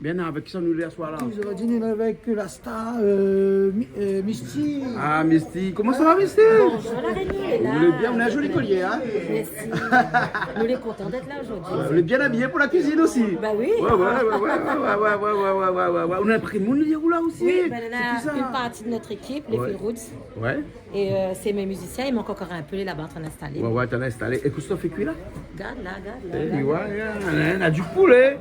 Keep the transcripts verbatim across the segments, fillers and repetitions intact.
Bien, avèk kisa nou lé aswar la ? Zordi nou lé avèk la star, euh, Mi-, euh, Misty. Ah, Misty. Koman sa va, Misty ? Bonjour, la Réunion, lé la. Ou lé bien, ou na in zoli kolié, hein ? Merci. Nou lé kontan d'èt la zordi. Ou lé bien abiyé pou la kuizine osi. Bah oui. Ouais, ouais, ouais. Ou na in prénom, ou la osi. Oui, ben, nou na in parti de nout ékip, lé Free Roots. Ouais. É, euh, sé mé mizisien, i mank ankor in pé, lé laba antrin d'instalé. Ouais, ouais, antrin d'instalé. É kosa ou fé kui la ? Gard la, gard la, gard la. Eh, ouais, ouais, na du poulé.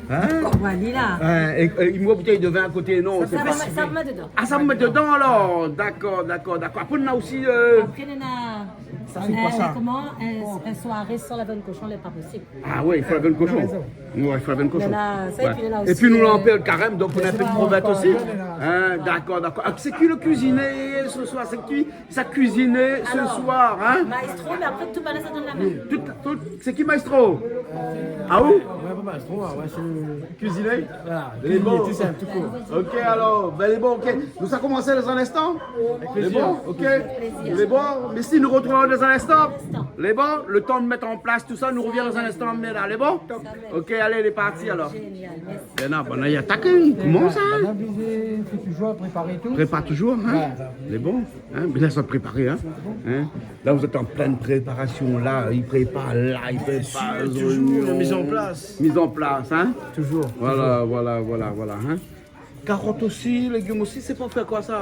Hein ? Koman li la ? Hein, é, é, i mèt boutèy de vin a koté, non, sé pa sa. Sa, sa, sa, ou mèt dedan. Ah, sa, ou mèt dedan, alor. Dakor, dakor, dakor. Apré, nou na osi, euh, Apré, nou na, sa, sé koi sa ? Koman, in, in soiré san la viann koshon, lé pa posib. Ah ouais, i fo la viann koshon. Ou na rézon. Ouais, i fo la viann koshon. Voilà, sa, épi, nou na osi, épi nou, euh, la périod karèm, donk nou na in pé de krevèt osi. Hein, dakor, dakor. Ah, sé ki le kuizinié se soir ? Sé ki sa kuizine se soir, hein ? Alor, maestro, mé apré, tout bann-la sa i donn la min. Tout, tout, sé ki maestro ? Ah, ou ? Ouais, pa maestro, ouais, ouais, sé le kuizinié. Voilà, lé bon. Kuizinié, tout sinp, tout kour. Ok, alor, ben, lé bon, ok. Nou sa komans dan in instan ? Avèk plézir. Lé bon, ok. Avèk plézir. Lé bon, mé si nou artrouv dan in instan. Lé bon, le tan de mèt an plas tousa, nou rovien dan in instan, mé la, lé bon ? Top. Ok, alé, lé parti alor. Génial, merci. Bien, non, bon, la, i atak, hein. Koman sa, hein ? Bien, bien, fé touzour, préparé tout. Prépar touzour, hein ? Ouais, ouais. Lé bon, hein ? Mé la, sa préparé, hein ? Hein ? La, vous êtes en pleine préparation, la, i prépar, la, i prépar, bien sûr, toujours, la mise en place. Mise en place, hein ? Toujours, toujours. Voilà, voilà, voilà, voilà, hein ? Karot osi, légim osi, sé pou fé koi sa ?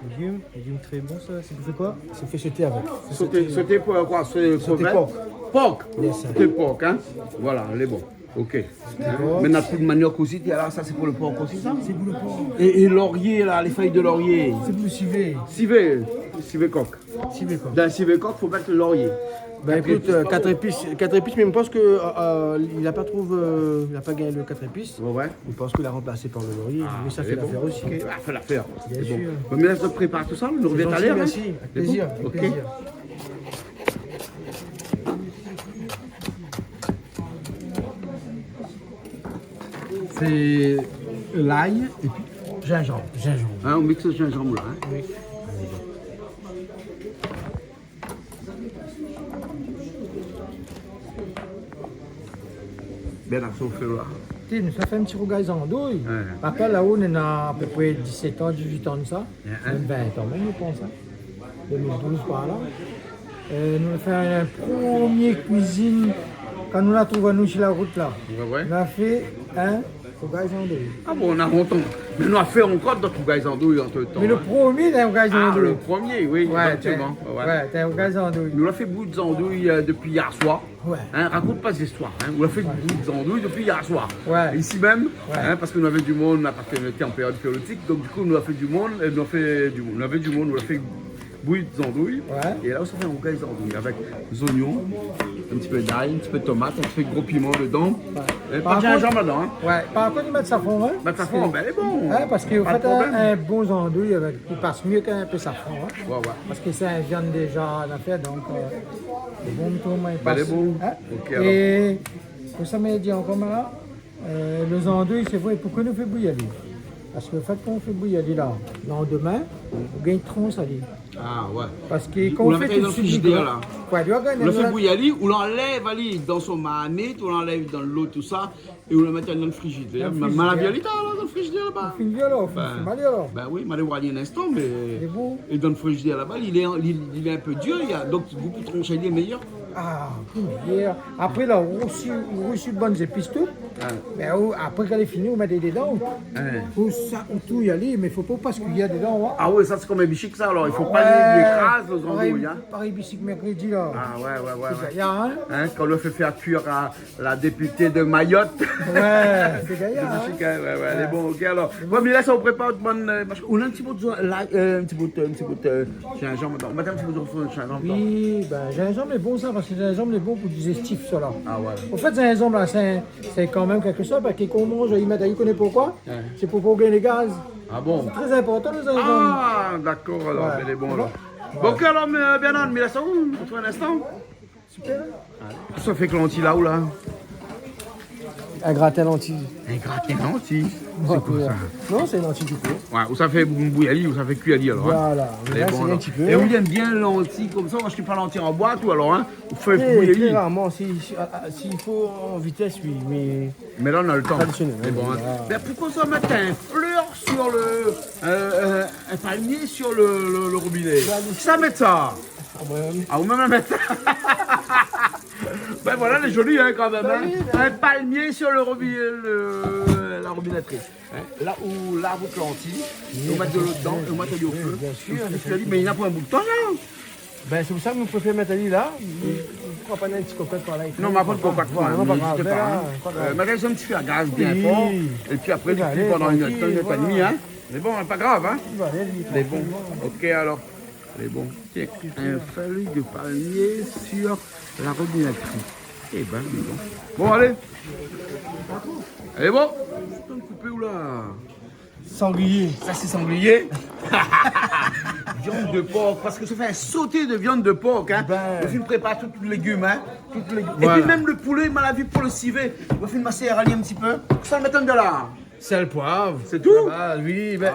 Légim, légim tré bon sa. Sé pou fé koi ? Sé fé soté avèk. Soté, soté pou koi ? Sé soté krevèt ? Pork. Pork ? Yes, sir. Soté pork, hein ? Voilà, lé bon. Ok. Soté pork. Mé na pli de maniok osi, té, alor sa sé pou le pork osi sa ? Sé pou le pork. É, é lorié la, lé fèy de lorié ? Sé pou le sivé. Sivé, sivé kok. Sivé kok. Dan sivé kok, fo mèt lorié. Ben, ékout, euh, kat épis, kat épis, mé mi pans ke, euh, euh, li la pa trouv, euh, li la pa gingn le kat épis. Ouais, ouais. Mi pans ke la ranplasé par le lorié. Ah, mé sa i fé lafèr osi. Ok, sa i fé lafèr. Bien sûr. Bon, mé la, mi prépar tousa, nou rovien talèr, hein. Sé zanti, mèrsi. Avèk plézir, avèk plézir. Sé lay épi zinzanm. Zinzanm. Hein, ou miks zinzanm la, hein. Oui. Bien, la, sa ou fé la. Ti, nou sa fé in ti rougay zandouy. Ouais. Rapèl, la, nou na apépré disèt an, dizuit an de sa. Ouais, hein. Mèm vin an, mèm, mi pans, hein. Deux mille douze par la. Euh, nou la fé in promié kuizine kan nou la trouv anou si la rout la. Ouais, ouais. Nou la fé in rougay zandouy. Ah bon, na lontan. Mé nou la fé ankor dot rougay zandouy antretan, hein. Mé le promié, in rougay zandouy. Ah, le promié, oui, ouais, exactement. Ouais, ouais, in rougay zandouy. Nou la fé bouyi zandouy, euh, dopi yèr soir. Ouais. Hein, rakont pa zistoir, hein. Ou la fé bouyi zandouy dopi yèr soir. Ouais. Isi mèm, ouais, hein, parske nou lavé du moun, nou la pa fé, nou lété an périod férioltik, donk du kou nou la fé du moun, euh, nou la fé du moun, nou lavé du moun, nou la fé bouyi zandouy. Ouais. É la, ou sa fé in rougay zandouy avèk zoignon, in ti pé d'ay, in ti pé tomat, in ti pé gro piman dedan. Ouais. É pa de zinzanm ladan, hein. Par kont, ouais, par kont, i mèt safran, hein. Mèt safran, ben, lé bon. Hein, parske, an fèt, in bon zandouy avèk, i pas myé kan in pé safran, hein. Ouais, ouais. Parske sé in viann déza, an afèr, donk, euh, lé bon, tout le moun i pas. Ben, lé bon. Hein ? Ok, alor. É pou sa, mi di ankor, mé la, Euh, le zandouy, sé vré, poukosa nou fé bouyi ali ? Parske, an fèt, kan ou fé bouyi ali la, landmin, ou gingn trans ali. Ah, ouais. Parske kan ou fé tout suit, ou la mèt ali dan le frizidèr la. Ouais, ou la gingn... Ou la fé bouyi ali, ou anlèv ali dan son marmit, ou anlèv dan lo, tousa, é ou la mèt ali dan le frizidèr. Dan le frizidèr. Mé, mé la vi ali, la, dan le frizidèr laba. Ou fini alor, ou fini alor. Ben oui, ma alé oir in instan, mé... Lé bon. É dan le frizidèr laba, li lé, li, li lé in pé dir, li a, donk, gou pou trans ali lé méyèr. Ah, pli méyèr. Apré la, ou rousi, ou rousi bann zépis tout. Ouais. Mé ou, apré, kan lé fini, ou mèt dedan. Ouais. Ou sa, ou touy ali, mé fo pa ou pas kiyèr dedan, ouais. Ah ouais, sa sé konm in bishik sa, alor. I fo pa li, li kraz le zandouy, hein. Parèy, parèy bishik mèrkrédi la. Ah ouais, ouais, ouais, ouais. Sé sa, hein. Hein, kan ou la fé fé kuir a la dépité de Mayotte. Ouais, sé gayar, hein. Sé bishik, hein, ouais, ouais, lé bon, ok, alor. Bon, mé la, sa ou prépar out bann, euh, machin. Ou na in ti bout, euh, la, euh, in ti bout, euh, in ti bout, euh, zinzanm, atann. Ou mèt in ti bout zinzanm atann. Oui, ben, zinzanm lé bon, sa, parske zinzanm lé bon pou dizèstif, sa la. Ah, ouais. An fèt, zinzanm la, sé, sé kan mèm kékshoz, parske kan ou manz, i mèt, ou koné poukosa ? Ouais. Sé pou, pou gingn lé gaz. Ah bon ? Sé trè inportan, le zinzanm. Ah, dakor, alor, ouais, ben, lé bon, alor. Ouais. Bon, ok, alor, mé, euh, Bernard, mé la, sa ou, pou in instan. Super. Sa fé klanti la ou la ? In gratin lanti. In gratin lanti. Sé koi sa ? Non, sé lanti tou kour. Ouais, ou sa fé bouyi ali, ou sa fé kui ali alor, hein ? Voilà. Mé la, sé bon, in ti pé. É ou i èm bien lanti konmsa, ou ashté pa lanti an boit ou alor, hein ? Ou fé bouyi ali. Très rarement, si, si, ah, ah, s'il faut en vitesse, oui, mais traditionnel, hein, voilà. Mé la, ou na le tan. Mé bon, hein. Ben, pourquoi ça mettre un fleur sur le, euh, euh, un palmier sur le, le, le robinet ? Sa mèt sa. Ah, ou mèm la mèt. Ben voilà, lé zoli, hein, kan mèm, hein. Ben oui, ben oui. Un palmier sur le robi-, le, la robinetterie. Hein, la ou lav out lanti, ou mèt de lo dedan, é ou mèt ali o fé. Bien sûr, bien sûr. Mé li na pa in bout de tan, la. Ben, sé pou sa nou préfèr mèt ali la. Ou pran pa in ti kokot par la. Non, mé pa de kokot, voilà, non, pa grav, pa grav. Euh, mèt ali si in ti fé a gaz bien for. Oui. É pi apré, li kui pandan in èr, in èr é demi, hein. Voilà. Mé bon, pa grav, hein. Voilà, li lé bon. Mé bon, ok, alor. Mé bon, tiens, un feuille de palmier sur la robinetterie. Eh ben, dis donc. Bon, allez. Allez, bon. Koupé ou la ? Sanglié. Sa sé sanglié. Viande de porc, parce que ça fait un sauté de viande de porc, hein. Ben. Ou fine prépar tout lé légim, hein. Tout lé légim. Voilà. Et puis même le poulet, ma la vi pou le sivé. Ou fine masèr ali in ti pé. Sa mèt dedan la. Sèl, poiv. Sé tou ? Ah, oui, ben,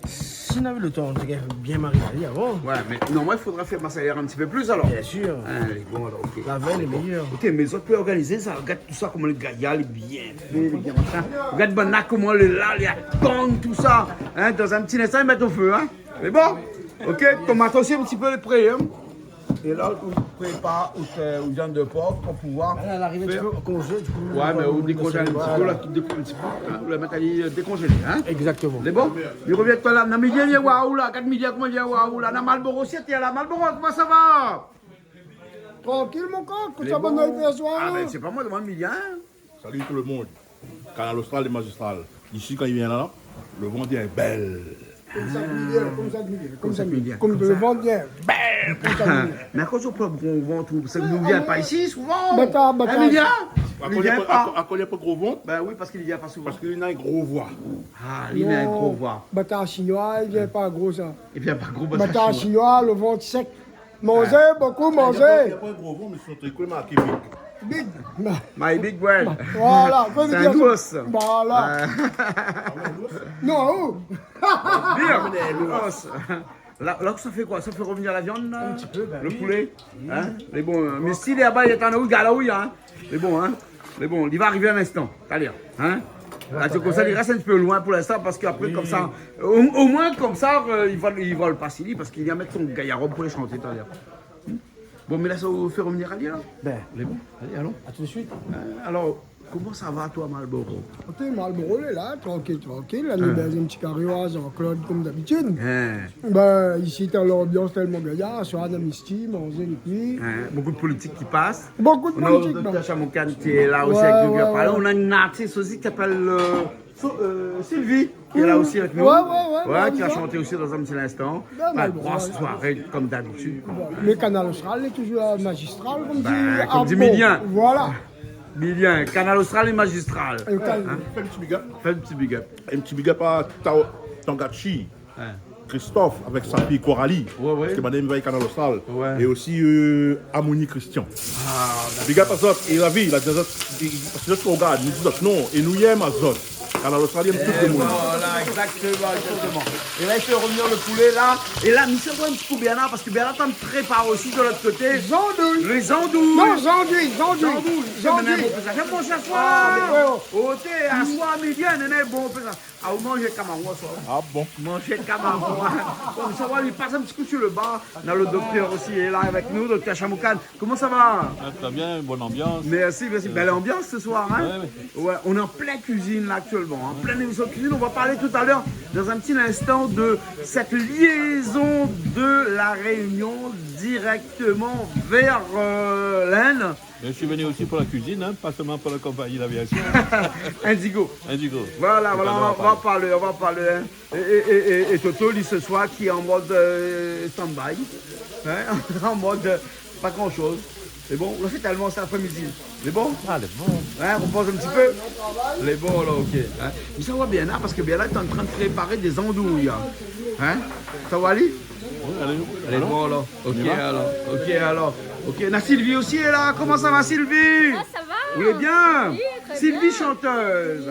si nou navé le tan, nou té bien marié avan. Ouais, mé non, moin, i fodra fé masèr in ti pé plis alor. Bien sûr. Hein, lé bon, alor, ok. La vèy lé méyèr. Ok, mé zot i pé organizé sa, gard tout sa, koman lé gayar, lé bien fé, lé bien machin. Gard banna koman lé la, lé atann tout sa. Hein, dan in ti linstan, i mèt o fé, hein. Mé bon, ok, tomat osi in ti pé lé pré, hein. É la, ou prépar out, euh, out viann de por pou pouvoir fé... La, la arivé, ou pé konzélé, di kou. Ouais, mé ou dékonzèl in ti pé, la, ou dékonzèl in ti pé, hein, ou la mèt ali, euh, dékonzélé, hein. Exactement. Sé bon ? Li revien talèr. Na Milia, vien oir aou la. Gard Milia, koman li vien oir aou la. Na Malboro osi, atèr la. Malboro, koman sa va ? Trankil, mon kok. Koman sa va, bonn fèt, bonsoir. Ah, ben, sé pa moin, domann Milia, hein. Salut tout le monde. Kanal Austral lé mazistral. Isi, kan i vien la, le van lé bèl. Konmsa ke mi vien, konmsa ke mi vien, konmsa ke mi vien. Konmsa ke mi vien. Konm le van lé bèl, konmsa ke mi vien. Mé akoz ou pran gro van, ou, sé ke nou vien pa isi souvan. Bata, bata. Hein, Milia ? Akoz li vien pa. Akoz li na pa gro van ? Ben oui, parske li vien pa souvan. Parske li na in gro voi. Ah, li na in gro voi. Non. Bata sinoi, li vien pa gro sa. Li vien pa gro, bata sinoi. Bata sinoi, le van sèk. Manzé, bokou manzé. Ah. Li na pa, li na pa in gro van, mé son triko lé marké Big. Big. My Big World. Voilà, sé in ours. Voilà. Ah, in ours ? Non, oh. Bien, in ours. La, la, sa fé koi ? Sa fé revnir la viann, la ? In ti pé, ben oui. Le poulé. Hein ? Mé bon, euh, mé si lé laba, li atann, oui, gala, oui, hein. Mé bon, hein. Mé bon, li va arivé in instan. Talèr, hein. La, sé konmsa, li rès in ti pé loin pou linstan, parske apré, konmsa, o, omoin konmsa, euh, li vol, li vol pa si li, parske li va mèt son gayar rob pou li shanté talèr. Bon, mé la, sa ou fé revnir ali la ? Ben, lé bon. Alé, alon. A tout de suit. Euh, alor, koman sa va, toi, Malboro ? Oté, Malboro lé la, trankil, trankil. La, nou bèz in ti kari oir Jean-Claude, konm dabitid. Hein. Ben, isi, t'as l'ambiance tellement gaillard, soir, na misti, manzé, lé kui. Hein, beaucoup de politique qui passe. Beaucoup de politique, ben. On a Docteur Chamoukane qui est là aussi avec nous, qui va parler. Ouais, ouais, ouais. On a une artiste aussi qui s'appelle, euh, So-, euh, Sylvie, qui est là aussi avec nous. Ouais, ouais, ouais, ouais, qui va chanter aussi dans un petit instant. Ben, ben, voilà. Grosse soirée, comme d'habitude. Voilà. Mé Kanal Austral lé toujour mazistral, konm di Milien. Voilà. Milien, Kanal Austral lé mazistral. Hein ? Fé in ti big up. Fé in ti big up. In ti big up à Tao-, Tangachi. Hein. Christophe avèk sa fiy Coralie. Ouais, ouais. Parske madam i vèy Kanal Austral. Ouais. É osi, euh, Amoni Christian. Ah, dakor. Big up azot. É la vi, la di azot, parske zot i rogard, nou di zot non, é nou i èm azot. Kanal Austral i èm tout le moun. Voilà, exactement, exactement. É la, i fé revnir le poulé la. É la, mi sa oir in ti kou Bernard, parske Bernard lé antrinn prépar osi de l'ot koté. Zandouy. Lé zandouy. Non, zandouy, zandouy. Zandouy. Zandouy. Sa, mé bon, sa, sa, mon shèr, soir. Ah, mé frèro. Oté, aswar, mi vien, mé bon, sa. Ah, ou manz kamaron aswar ? Ah bon ? Manz kamaron. Bon, sa va, li pas in ti kou su le bar. Na le doktèr osi lé la avèk nou, doktèr Chamoukane. Koman sa va ? Ah, très bien, bonne ambiance. Merci, merci. Euh, belle ambiance ce soir, hein ? Ouais, ouais. Ouais, on est en pleine cuisine là actuellement, hein. Pleine émission de cuisine. On va parler tout à l'heure, dans un petit instant, de cette liaison de La Réunion directement vers, euh, l'Inde. Mais je suis venu aussi pour la cuisine, hein, pas seulement pour la compagnie, l'aviation. Indigo. Indigo. Voilà, voilà, on va, on va parler, on va parler, hein. Et, et, et, et, et Toto, li, ce soir, qui est en mode, euh, stand-by. Hein ? En mode, euh, pas grand-chose. Mé bon, ou la fé tèlman sèt apré-midi. Lé bon ? Ah, lé bon. Hein, repoz in ti pé. Lé bon, la, ok. Hein ? Mé sa va bien, hein, parske Bernard lé antrinn prépar dé zandouy, hein. Hein ? Sa va alé ? Oui, alé, alon. Lé bon, la. Ok, alor. Ok, alor. Ok, na Sylvie osi lé la. Koman sa va, Sylvie ? Ah, sa va ? Ou lé bien ? Oui, très Sylvie chanteuse.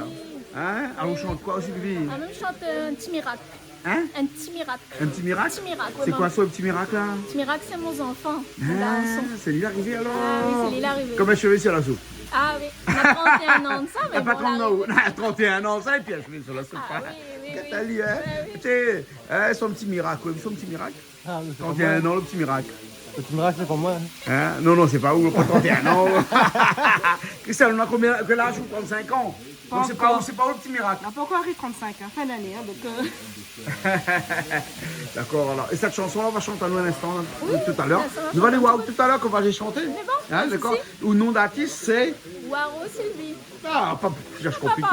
Hein ? Alor, ou shant koi, Sylvie ? Ah, mi shant, euh, in ti mirak. Hein ? In ti mirak. In ti mirak ? Ti mirak, oui. Sé koi sa, lo ti mirak la ? Ti mirak, sé mon zanfan, mon garson. Ah, sé li larivé alor ? Ah oui, sé li larivé. Konm in shové su la soup. Ah oui, na trant é in an de sa, mé bon, larivé. Na pa trant an, na trant é in an sa, épi in shové su la soup. Ah oui, oui, oui. Gèt ali, hein ? Ouais, oui. Té, hein, son ti mirak, oui, son ti mirak. Ah, mé sé pa moin. Trant é in an, lo ti mirak. Lo ti mirak, sé pa moin. Hein ? Non, non, sé pa ou, pa trant é in an. Christelle, ou na konbien, kèl az ou ? Trant-sink an. Donk sé pa ou, sé pa ou lo ti mirak. Pankor. Na pankor ariv trant-sink, hein, fin d'ané, hein, donk, euh. Dakor, alor. É sèt shanson la, ou va shant anou in instan la, talèr. Oui, bien sûr. Nou va alé oir talèr kan ou va shanté. Mé bon, pa de sousi. Hein, dakor ? Out non d'artis sé ? Waro Sylvie. Ah, pa, pa konpliké.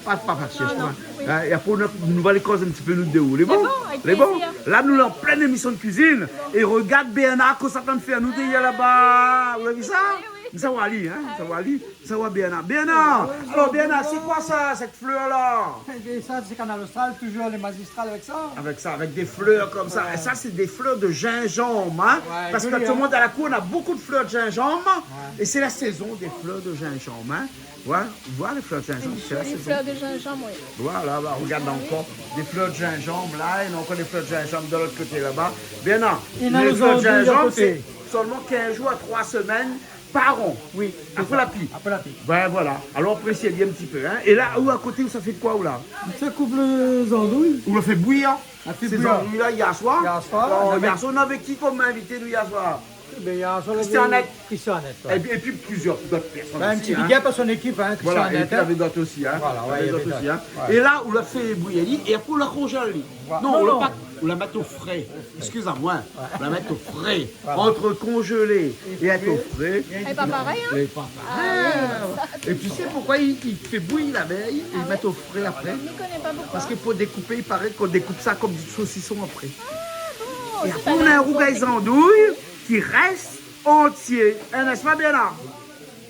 Pa, pa, pa, pa, pa, non, non, oui. Hein, é apré, nou, nou va alé koz in ti pé nou dé. Lé bon ? Lé bon, avèk plézir. Lé bon ? La, nou lé an plin émision de kuizine. Bon. É rogard Bernard, kosa li antrinn fé anou dèrièr laba. Ou la vi sa ? Oui, oui. Sa va alé, hein, sa va alé. Sa va, Bernard. Bernard, alor, Bernard, sé koi sa, sèt flèr la ? É sa, sé Kanal Austral, toujour lé mazistral avèk sa. Avèk sa, avèk dé flèr konmsa. Ouais. É sa, sé dé flèr de jinjanm, hein. Ouais, zoli, hein. Parske aktièlman, dan la kour, na bonpé de flèr de jinjanm. Ouais. É sé la sézon dé flèr de jinjanm, hein. Ouais, ou voi lé flèr de jinjanm, sé la sézon. Dé zoli flèr de jinjanm, oui. Voilà, bah, rogard ankor. Ah oui. Dé flèr de jinjanm la, é ankor dé flèr de jinjanm de lot koté laba. Bernard, lé flèr de jinjanm, sé solman kinz jour a troi semèn par an. Oui, sé sa. Apré la pli. Apré la pli. Ben voilà. Alor, aprésié in ti pé, hein. É la, ou a koté, ou sa fé koi, ou la ? Sa koup lé zandouy. Ou la fé bouyir. La fé bouyir. Sé zandouy la, yèr soir. Yèr soir, nou la mèt. Alor, yèr soir, nou navé ki konm invité, nou, yèr soir ? Ében, yèr soir, nou lavé Christian Annette. Christian Annette, ouais. Épi, épi plizièr dot pèrsone osi, hein. Ben, in ti big up a son ékip, hein, Christian Annette, hein. Voilà, épi lavé dot osi, hein. Voilà, ouais, lavé dot osi, hein. Ouais. É la, ou la fé bouyir ali, é apré, ou la konzèl ali. Non, non, ou la pa, ou la mèt o fré. Eskiz amoin. Ouais. Ou la mèt o fré. Voilà. Ant konzélé é èt o fré. Lé pa parèy, hein ? Lé pa parèy. Ah, oui, sa. É ou sé poukoi i, i fé bouyir la vèy é i mèt o fré apré ? Ah ouais ? Mi koné pa poukoi. Parske pou dékoupé, i paré k'ou dékoup sa konm dé sosison apré. Ah bon, sé pa la bonté. É apré, ou na in rougay zandouy ki rès antié. Hein, n'est-ce pas, Bernard ?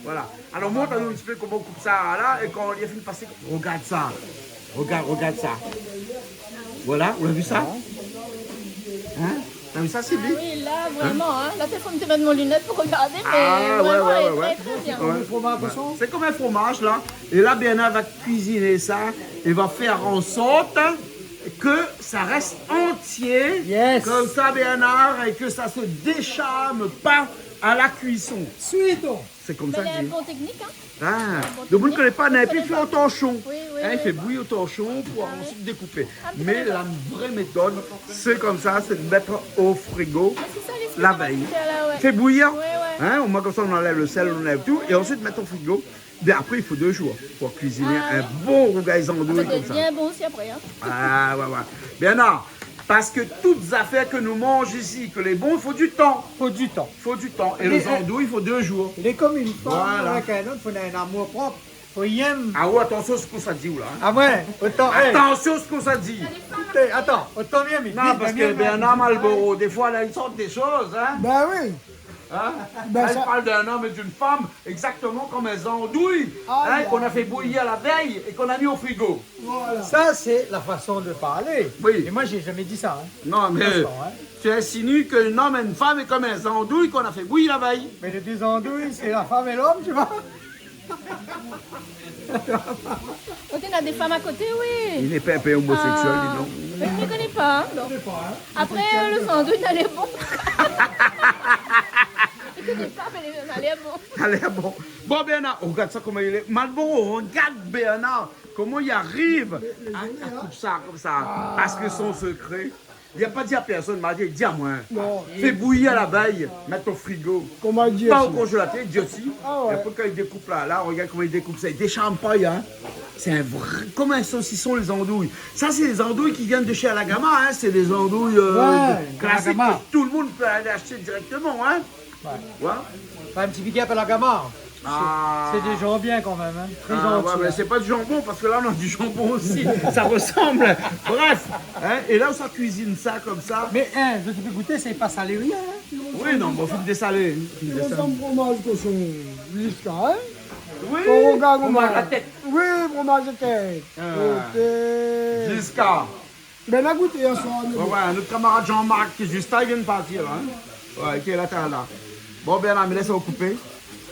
Voilà. Alor, mont anou in ti pé koman ou koup sa la, é kan li la fine pasé, rogard sa. Rogard, rogard sa. Voilà, ou la vi sa ? Hein ? Ou la vi sa, Sylvie ? Ah oui, la, vréman, hein. La, té fo mi té mèt mon linèt pou rogardé, mé vréman, lé trè, trè bien. Ah, ouais, ouais, ouais. Konm in fromaz, de tout fason. Sé konm in fromaz, la. É la, Bernard va kuiziné sa, é va fé an sort ke sa rès antié, yes, konmsa, Bernard, é ke sa se décharne pa a la kuison. Suivons. Sé konmsa. Mé lé in bon téknik, hein. Ah, in bon téknik. Demoun i koné pa, mé i fé o torshon. Oui, oui, oui. Hein, i fé bouyir o torshon pou ansuit dékoupé. Ah, mi koné pa. Mé la vré métod, sé konmsa, sé de mèt o frigo la vèy. Ah, sé sa, lé spésialité la, ouais. Fé bouyir. Ouais, ouais. Hein, omoin konmsa, ou anlèv lo sèl, ou anlèv tout, é ansuit mèt o frigo. Mé apré, i fo dé zour pou kuiziné in bon rougay zandouy konmsa. Ah ouais. Ah, sa i devien bon osi apré, hein. Ah, ouais, ouais. Bernard, parske tout zafèr ke nou manz isi, ke lé bon, i fo du tan. Fo du tan. Fo du tan. É lé, lo zandouy, i fo dé zour. Lé konm in fanm avèk in om, fo néna in amour prop. Fo i èm. Ah ouais, atansion sak ou sa di la, hein. Ah ouais, otan, é. Atansion sak ou sa di. Ékout, atann, otan mi èm. Non, parske Bernard Malboro, défoi, la, i sort dé shoz, hein. Ben oui. Hein ? Ben, la, i parl d'in om é d'in fanm égzaktoman konm in zandouy, hein, k'ou la fé bouyir la vèy é k'ou la mi o frigo. Voilà. Ça, c'est la façon de parler. Oui. Et moi, j'ai jamais dit ça, hein. Non, mé tu insinues qu'un homme et une femme est comme un andouille qu'on a fait bouillir la veille. Mais les deux andouilles, c'est la femme et l'homme, tu vois. Koté na dé fanm akoté, oui. Li lé pa in pé omoséksyèl, li, non ? Ah. Mé mi koné pa, hein, bon. Mi koné pa, hein. Apré, euh, lo zandouy, na lèr bon. Mi koné pa, mé na lèr bon. Na lèr bon. Bon, Bernard, rogard sa koman li lé. Malboro, rogard Bernard, koman li ariv a, a koup sa konmsa. Parske son sekré, li la pa di a pèrsone, mé li la di amoin. Non. Fé bouyir la vèy, mèt o frigo. Koman li di osi ? Pa o konzélatèr, li di osi. Ah ouais. É apré, kan li dékoup la, la, rogard koman li dékoup sa. Li désharn pa, hein. Sé in vré, konm in sosison, lé zandouy. Sa, sé lé zandouy ki vien de shé Alagama, hein. Sé lé zandouy, euh, klasik ke tout lo moun i pé alé ashté dirèktoman, hein. Ouais. Ouais. Fé in ti big up a Alagama. Ah. Sé, sé dé zan bien kan mèm, hein. Trè zanti, ouais, mé sé pa di zanbon, parske la, nou na di zanbon osi. Sa i resanm. Bref, hein, é la, ou sa kuizine sa konmsa. Mé, hein, zot i pé gouté, sé pa salé rien, hein. Oui, non, bon, fine désalé, hein. Fine désalé. Sa i resanm fromaz koshon, Ziska, hein. Oui, fromaz la tèt. Oui, fromaz la tèt. Ah. Ok. Ziska. Bin, la gouté aswar, mé bon. Ouais, ouais, nout kamarad Jean-Marc, ki zis la, li vien partir la, hein. Ouais, ki lé la, ta la. Bon, Bernard, mi lès aou koupé.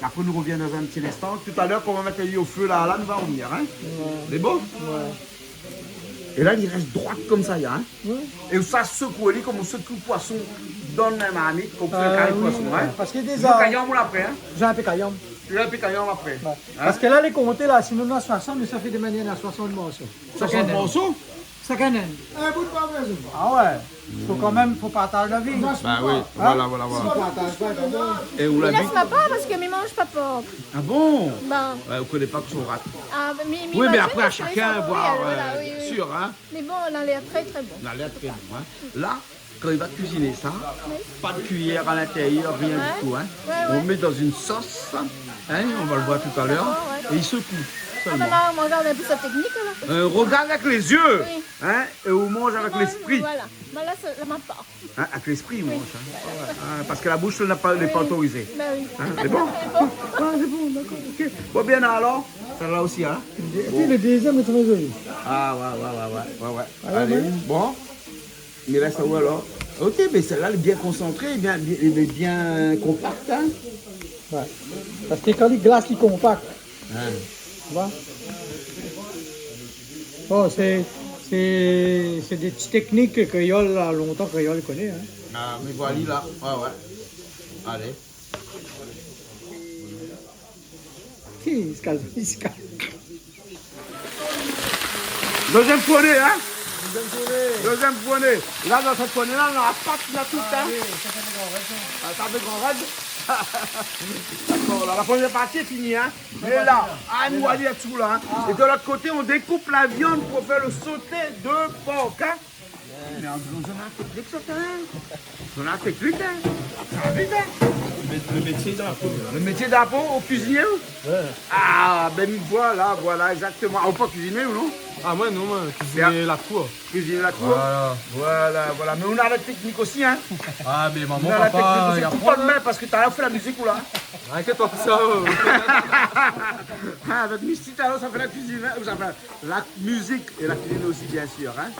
Apré, nou rovien dan in ti linstan. Talèr, kan nou va mèt ali o fé la, la, nou va rovnir, in. Ouais. Lé bon ? Ouais. É la, li rès droit konmsa, la, in. Ouais. É ou sa sekoué ali konm ou sekoué poison dan in marmit, konm ou fé in kari poison, in. Parske déza, ou mèt kayanm apré, in. Ou mèt in pé kayanm. Ou mèt in pé kayanm apré. Ouais. In ? Parske la, lé konté la, si nou néna soisant, nou sa fé de manièr néna soisant morso. Soisant morso ? Shakinn inn. In bout par pèrsone. Ah ouais. Fo kan mèm, fo partaz la vi. Ba oui, voilà, voilà, voilà. Fo partaz, ouais, ouais. É ou la vi ? Mi lès pa parske mi manz pa por. Ah bon ? Ba. Ouais, ou koné pa kosa ou rat. Ah, mé, mé oui, mé apré, shakinn i voi, voilà, oui, oui. Bien sir, in. Mé bon, la lèr tré, tré bon. La lèr tré bon, in. La, kan i va kuiziné sa, pa de kuiyèr a lintérièr, rien du tou, in. Ouais, ouais. On met dans une sauce, in, on va le voir tout à l'heure, é i sekou solman. Ah, mé la, nou rogard in pé sa teknik, la. Euh, regarde avec les yeux, in, é ou manz avèk lespri. Voilà. Ba la, sé la ma par. In, avèk lespri, ou manz, in. Ah, parske la boush, la pa, lé pa otorizé. Ba oui. In, lé bon ? Lé bon. Ah, lé bon, dakor, ok. Bon, bien, alor, sa la osi, in. É pi, le dézièm lé tré zoli. Ah, ouais, ouais, ouais. Alé, bon. Mé la, sa va, alor. Ok, mé sèt-la, lé bien konsantré, bien, bien, lé bien konpak, in. Ouais. Parske kan li glas, li konpak. In. Tu vois ? Bon, sé, sé, sé dé ti teknik kréol, la, lontan kréol i koné, in. Ah, mé voilà, la. Ouais, ouais. Alé. Ki, i skal, i skal. Dézièm fourné, in ? Dézièm fourné. Dézièm fourné. La, dan sèt fourné-la, nou na la pat, nou na tout, in ? Ah oui, sa, sa fé gran rèd, sa. Ah, sa fé gran rèd. Dakor, la, la promièr parti lé fini, in ? Mé la, ah, nou alé dsou, la, in ? Ah. É de lot koté, on dékoup la viann pou fé le sauté de por, in ? Mé an gro, zot na in teknik, zot, in ? Zot na in teknik, in ? Sa va vit, in ? Le, le métié dan la po. Le métié dan la po, ou kuizinié, ou ? Ouais. Ah, bin voilà, voilà, égzaktoman. Ah, ou pa kuiziné, ou non ? Ah, moin, non, moin, kuiziné la kour. Kuiziné la kour ? Voilà. Voilà, voilà. Mé ou na la teknik osi, in ? Ah, mé momon, papa, i aprann, in. Ou na la teknik osi, koup pa d'min, parske talèr ou fé la mizik, ou la. Inkièt pa pou sa, oh. Ah, avèk Misty, talèr, sa fé la kuizine, in ? Ou sa fé la mizik é la kuizine osi, bien sir, in ?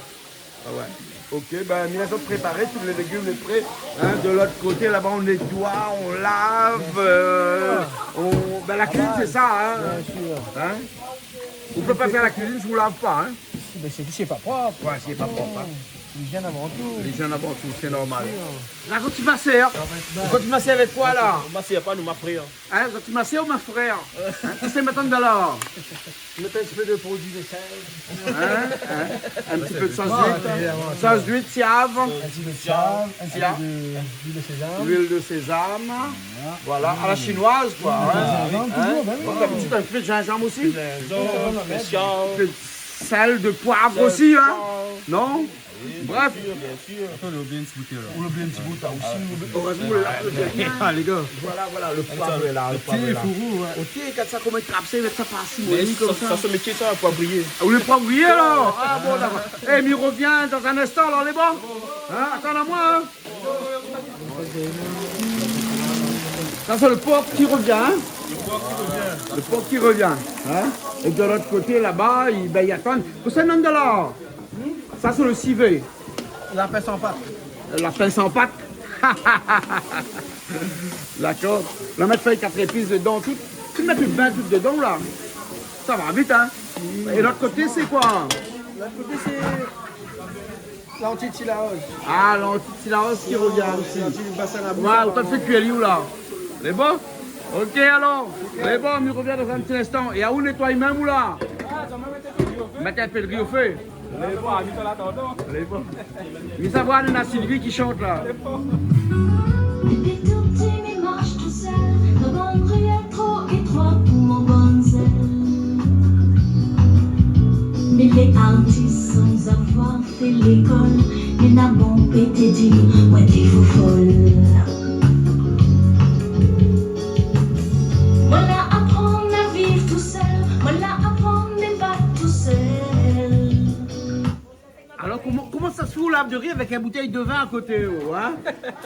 Ah ouais. Ok, bin, mi lès azot préparé, tout lé légim lé pré, in, de lot koté, laba, on nétoy, on lav, euh, on, bin, la kuizine, sé sa, in. Bien sir. In ? Ou pé pa fé la kuizine si ou lav pa, in. Bin, sé, sé pa prop. Ouais, sé pa prop, in. Lijièn avan tou. Lijièn avan tou, sé normal. Bien sir. La, kan ou masèr, kan ou masèr avèk koi, la ? Masèr pa, nou, ma frèr. In, kan ou masèr ou ma frèr ? In, kisa i mèt andan la ? Mèt in ti pé de produi de sèl. In, in, in ti pé de sos d'uit. Ouais, ouais, ouais. Sos d'uit, siav. In ti pé de siav, in ti pé de, luil de sézam. Luil de sézam. Voilà, à la chinoise, quoi, in. Luil de sézam, toujours, bin oui. Donk, in ti pé de jinjanm osi. Jinjanm, siav. In pé de sèl, de poiv osi, in. Sèl, poiv. Non ? Oui, bien sir, bien sir. Atann, nou la oublié in ti bout, la. Nou la oublié in ti bout, la, osi. Erèzman, nou lé la, nou lé bien. Ah, lé gars. Voilà, voilà, le poiv lé la, le poiv lé la. Oté, koman i trap sa, i mèt sa par-dsi, mé sa, konmsa. Sa, sé métié, sa, poivrié. Ah, ou lé poivrié, alor ? Ah, bon, dakor. Eh, mi rovien dan in instan, alor, lé bon ? In, atann amoin, in. Sa, sé le por ki rovien, in ? Le por ki rovien. Le por ki rovien, in ? É de lot koté, laba, i, bin, i atann. Pou sa, non, de la. Sa, sé le sivé. Lapin san pat. Lapin san pat. Dakor. La mèt fèy kat zépis dedan, tout. Ou mèt tout, bin, tout dedan, la. Sa va vit, in. É lot koté, sé koi ? Lot koté, sé lanti Tilaos. Ah, lanti Tilaos ki rovien osi. Lanti basin labou, ouais, sa ou va fé kui ali, ou la. Lé bon ? Ok, alor. Lé bon, mi rovien dan in ti instan. É aou, nétoy mèm, ou la ? Mèt in pé de ri o fé. Lé bon. Lé bon. Mi sa voir, néna Sylvie ki shant la. Dépi tou pti, mi marsh tousèl, la bann rièl tro étroi pou mon bann zèl. Mi lé artis san avoir fé lékol, mé na bonpé té di moin té fou fol. Moin la aprann a viv tousèl, moin la aprann débat tousèl. Alor, koman, koman sa se Ou lav de ri avèk in boutèy de vin a koté, oh, hein ?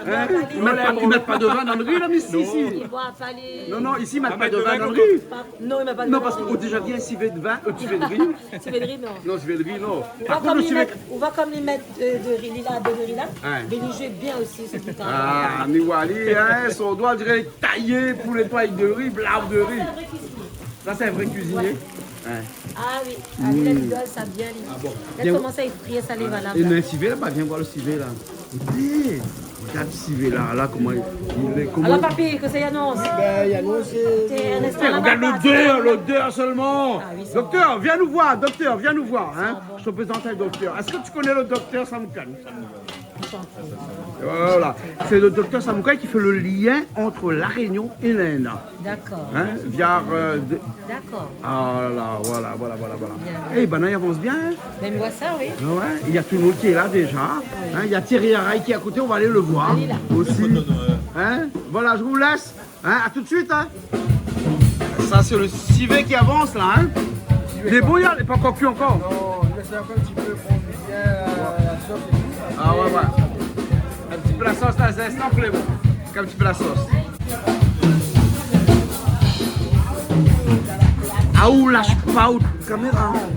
Hein ? I mèt pa, i mèt pa de vin dan le ri, la, mé isi. Non. I boi pa le... Non, non, isi, i mèt pa de vin dan le ri. Non, i mèt pa de vin dan le ri. Non, parske ou déza bien sivé de vin, euh, sivé de ri. Sivé de ri, non. Non, sivé de ri, non. Ou voi konm li mèt, ou voi konm li mèt, euh, de ri, li la, de ri la. Ouais. Mé li zoué bien osi, se putain. Ah, mi voi ali, hein, son doi, on diré tayé pou nétoy de ri, lav de ri. Sa, sé in vré kuizinié. Sa, sé in vré kuizinié. Ouais. Ouais. Ah oui. Ah, li la rigol sa bien, li. Ah bon. La komans frir sa, li va la. É mé sivé la, ba, vien voir le sivé la. Ékout, regard sivé la, la, koman li lé, koman... Alor, papi, kosa i anons ? Bin, i anons, euh... Té, in instan, la, regard lodèr, lodèr solman. Ah oui, sa va. Doktèr, vien nou voir, doktèr, vien nou voir, hein. Sa va. Mi prézant aou, doktèr. Èske ou koné le doktèr Samoukane ? Voilà. C'est le docteur Samouka qui fait le lien entre La Réunion et l'Inde. D'accord. Hein, via, euh, de... D'accord. Ah là, voilà, voilà, voilà, voilà. Bien. Eh ben, i avans bien, hein ? Ben, mi voi sa, oui. Ah ouais, il y a tout le monde qui est là déjà. Oui. Hein, il y a Thierry Araye qui est à côté, on va aller le voir aussi. Allez là. Hein ? Voilà, je vous laisse. Hein, à tout de suite, hein. Sa sé le sivé ki avans la, hein. Sivé lé bon, lé pa ankor kui ankor. Non, lès ankor in ti pé pran bien, euh, la sos é tout. Ah ouais, ouais. In ti pé la sos la, zès, tanpri, bon. In ti pé la sos. Ah, ou lash pa out kaméra, hein.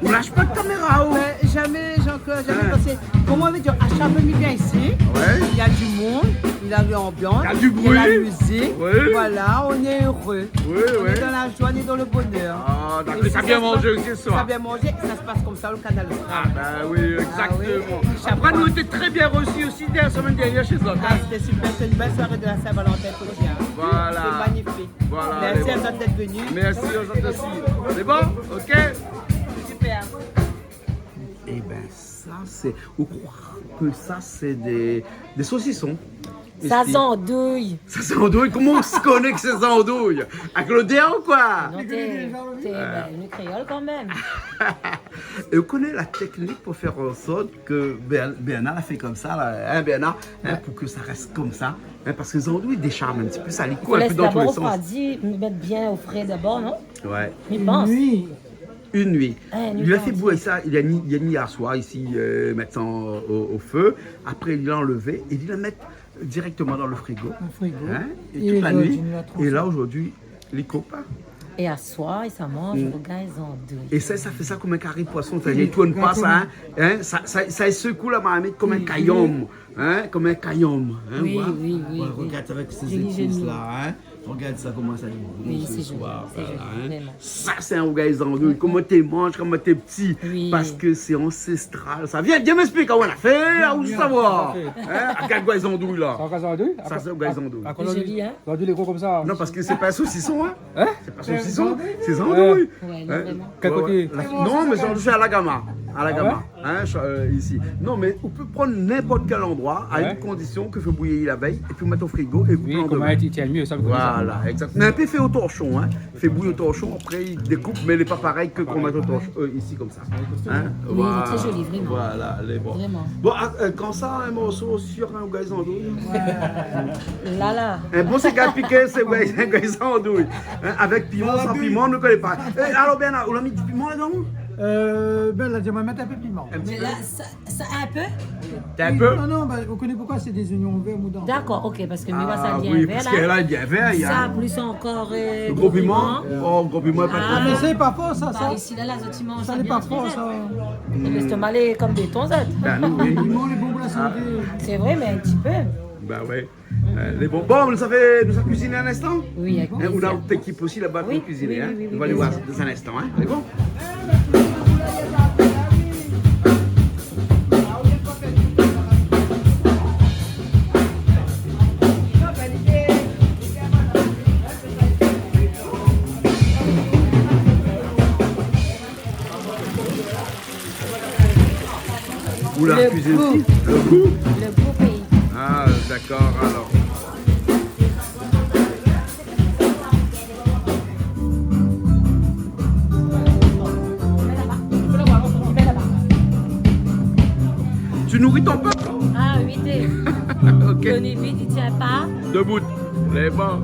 Ou lash pa out kaméra, ou. Ben, jamais, Jean-Claude, jamais, hein. Parce que, comment on veut dire, à chaque fois, il vient ici, ouais, il y a du monde, il y a l'ambiance, il y a du bruit, il y a la musique. Oui. Voilà, on est heureux. Oui, oui. On est dans la joie, on est dans le bonheur. Ah, d'accord. Et ça, ça bien se passe, manzé aussi ce soir. Ça bien manzé, ça se passe comme ça au Canal Austral. Ah, ben oui, exactement. Ah oui. Après, nous, on était très bien reçus aussi dès la semaine dernière chez eux, hein. Ah, c'était super, c'était une belle soirée de la Saint-Valentin, faut dire, hein. Voilà. C'est magnifique. Voilà, merci à vous d'être venus. Merci à vous aussi. C'est bon ? Ok ? Super. Eh ben, ça, c'est, ou kroi ke sa, sé dé, dé sosison. Sa, sé zandouy. Sa, sé zandouy. Koman ou koné ke sé zandouy ? Avèk lodèr ou koi ? Non, té, té, ben, nou kréol kan mèm. É ou koné la teknik pou fé an sort ke Bern-, Bernard la fé konmsa la, hein, Bernard, hein, pou ke sa rès konmsa, hein, parske zandouy i désharm in ti pé, sa li koul in pé dan tou lé sans. I fo lès dabor ofradi, mèt bien o fré dabor, non ? Ouais. Mi pans. Une nuit. Une nuit. Ah, une nuit entière. Li la fé bouyir sa, li la mi, li la mi aswar isi, euh, mèt sa o, o fé. Apré, li la anlèv é li la mèt dirèkteman dan le frigo. Le frigo. Hein ? É tout la nuit. Et aujourd'hui, la tranché. Et là, aujourd'hui, li koup. É aswar, é sa manz, mm, regard zandouy. É sa, sa fé sa konm in kari poison, sa, li tourn pa sa, hein. Exactement. Hein ? Sa, sa, sa i sekoué la marmit konm in kayom. Oui, oui. Hein, konm in kayom, hein, oui, voilà. Oui, oui, oui. Regard avèk sé zépis la, hein. Joli, joli. Regard sa, koman sa lé bon ce soir, voilà, hein. Oui, c'est joli, c'est joli, vraiment. Sa, sé in rougay zandouy. Koman té manz, koman té piti. Oui. Parske sé ansestral, sa. Vien, vien, m'ésplik, koman la fé, la, ou sa va. Bien, tout à fait. Hein, regard rougay zandouy la. Sa, rougay zandouy ? Sa, sé rougay zandouy. Lé joli, hein ? Zandouy lé gro konmsa. Non, parske sé pa sosison, hein. Hein ? Sé pa sosison, sé zandouy. Ouais, non, vraiment. Hein ? Kèl koté ? Ouais, ouais. Non, mé zandouy sé a la Gama. A la Gama. Ah ouais ? Hein, ch-, euh, isi. Non, mé ou pé prann ninport kèl androi, a in kondision ke fé bouyir la vèy, épi ou mèt o frigo, é ou pran domin. Oui, koman i tien mié, sa, mi koné sa. Voilà, exact. Mé in pé fé o torshon, hein. Fé bouyir o torshon, apré i dékoup, mé lé pa parèy ke kan ou mèt o torshon, euh, isi konmsa. Hein ? Oui, lé tré zoli, vréman. Voilà, lé bon. Vréman. Bon, ah, euh, konmsa, in morso sur in rougay zandouy. Ouais. La, la. In bon séga piké, sé rougay, sé rougay zandouy. Hein, avèk piman, san piman, nou koné pa. Eh, alor, Bernard, ou la mi di piman ladan ? Euh, ben, la di, ou va mèt in pé piman. In ti pé. Mé la, sa, Sa, in pé ? Té in pé ? Non, non, ben, ou koné poukoué, sé dé zoignon vèr moudan. D'accord, ok, parske mi voi sa lé bien vèr, la. Ah oui, parske la lé bien vèr, i a... Sa, plis ankor, euh, le gro piman. Gro piman. Oh, gro piman, pa tro for. Ah, mé sé pa for, sa, sa. Isi la, la zot i manz sa bien, sa. Sa lé pa for, sa. Lestoma lé konm béton, zot. Ben, nou, oui. Piman lé bon pou la santé. Ah. Sé vré, mé in ti pé. Ben ouais. Euh, lé bon. Bon, nou sa fé, nou sa kuiziné in instan ? Oui, avèk plézir. Hein, ou na out ékip osi laba pou kuiziné, hein. Oui, oui, oui, oui, bien sûr. Nou va alé voir dan in instan, hein. Lé bon ? Ou la kuizine osi ? Le gou. Le gou. Le gou péi. Ah, d'accord, alors. Tu nourris ton peuple ? Ah, oui, té. Ok. Toni Vit, i tien pa debout. Lé bon.